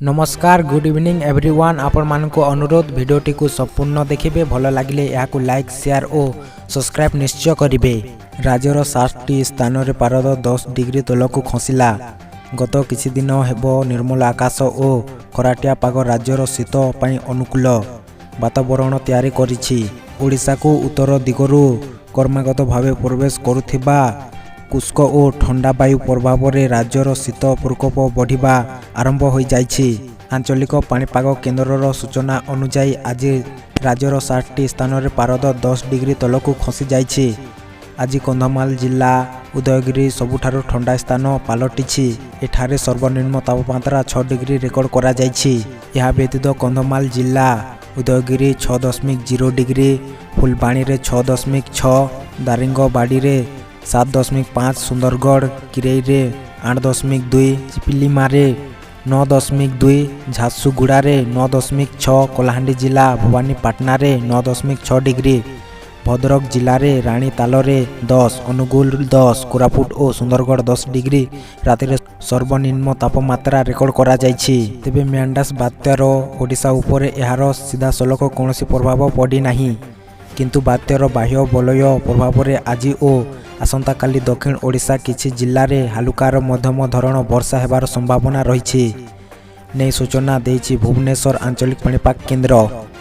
ନମସ୍କାର, good evening everyone. ଆପଣମାନଙ୍କୁ ଅନୁରୋଧ, ଭିଡ଼ିଓଟିକୁ ସମ୍ପୂର୍ଣ୍ଣ ଦେଖିବେ। ଭଲ ଲାଗିଲେ ଏହାକୁ ଲାଇକ୍, ସେୟାର ଓ ସବସ୍କ୍ରାଇବ୍ ନିଶ୍ଚୟ କରିବେ। ରାଜ୍ୟର 7ଟି ସ୍ଥାନରେ ପାରଦ 10 ଡିଗ୍ରୀ ତଳକୁ ଖସିଲା। ଗତ କିଛି ଦିନ ହେବ ନିର୍ମଳ ଆକାଶ ଓ ଖରାଟିଆ ପାଗ ରାଜ୍ୟର ଶୀତ ପାଇଁ ଅନୁକୂଳ ବାତାବରଣ ତିଆରି କରିଛି। ଓଡ଼ିଶାକୁ ଉତ୍ତର ଦିଗରୁ କ୍ରମାଗତ ଭାବେ ପ୍ରବେଶ କରୁଥିବା ଶୁଷ୍କ ଓ ଥଣ୍ଡା ବାୟୁ ପ୍ରଭାବରେ ରାଜ୍ୟର ଶୀତ ପ୍ରକୋପ ବଢ଼ିବା ଆରମ୍ଭ ହୋଇଯାଇଛି। ଆଞ୍ଚଳିକ ପାଣିପାଗ କେନ୍ଦ୍ରର ସୂଚନା ଅନୁଯାୟୀ, ଆଜି ରାଜ୍ୟର 7ଟି ସ୍ଥାନରେ ପାରଦ 10 ଡିଗ୍ରୀ ତଳକୁ ଖସିଯାଇଛି। ଆଜି କନ୍ଧମାଳ ଜିଲ୍ଲା ଉଦୟଗିରି ସବୁଠାରୁ ଥଣ୍ଡା ସ୍ଥାନ ପାଲଟିଛି। ଏଠାରେ ସର୍ବନିମ୍ନ ତାପମାତ୍ରା 6 ଡିଗ୍ରୀ ରେକର୍ଡ କରାଯାଇଛି। ଏହା ବ୍ୟତୀତ କନ୍ଧମାଳ ଜିଲ୍ଲା ଉଦୟଗିରି 6.0 ଡିଗ୍ରୀ, ଫୁଲବାଣୀରେ 6.6, ଦାରିଙ୍ଗବାଡ଼ିରେ 7.5, ସୁନ୍ଦରଗଡ଼ କିରେଇରେ 8.2, ଚିପିଲିମାରେ 9.2, ଝାରସୁଗୁଡ଼ାରେ 9.6, କଳାହାଣ୍ଡି ଜିଲ୍ଲା ଭବାନୀପାଟଣାରେ 9.6 ଡିଗ୍ରୀ, ଭଦ୍ରକ ଜିଲ୍ଲାରେ ରାଣୀତାଲରେ 10, ଅନୁଗୁଳ 10, କୋରାପୁଟ ଓ ସୁନ୍ଦରଗଡ଼ 10 ଡିଗ୍ରୀ ରାତିରେ ସର୍ବନିମ୍ନ ତାପମାତ୍ରା ରେକର୍ଡ କରାଯାଇଛି। ତେବେ ମ୍ୟାଣ୍ଡାସ୍ ବାତ୍ୟାର ଓଡ଼ିଶା ଉପରେ ଏହାର ସିଧାସଳଖ କୌଣସି ପ୍ରଭାବ ପଡ଼ିନାହିଁ। କିନ୍ତୁ ବାତ୍ୟାର ବାହ୍ୟ ବଳୟ ପ୍ରଭାବରେ ଆଜି ଓ ଆସନ୍ତାକାଲି ଦକ୍ଷିଣ ଓଡ଼ିଶା କିଛି ଜିଲ୍ଲାରେ ହାଲୁକାରୁ ମଧ୍ୟମ ଧରଣର ବର୍ଷା ହେବାର ସମ୍ଭାବନା ରହିଛି ନେଇ ସୂଚନା ଦେଇଛି ଭୁବନେଶ୍ୱର ଆଞ୍ଚଳିକ ପାଣିପାଗ କେନ୍ଦ୍ର।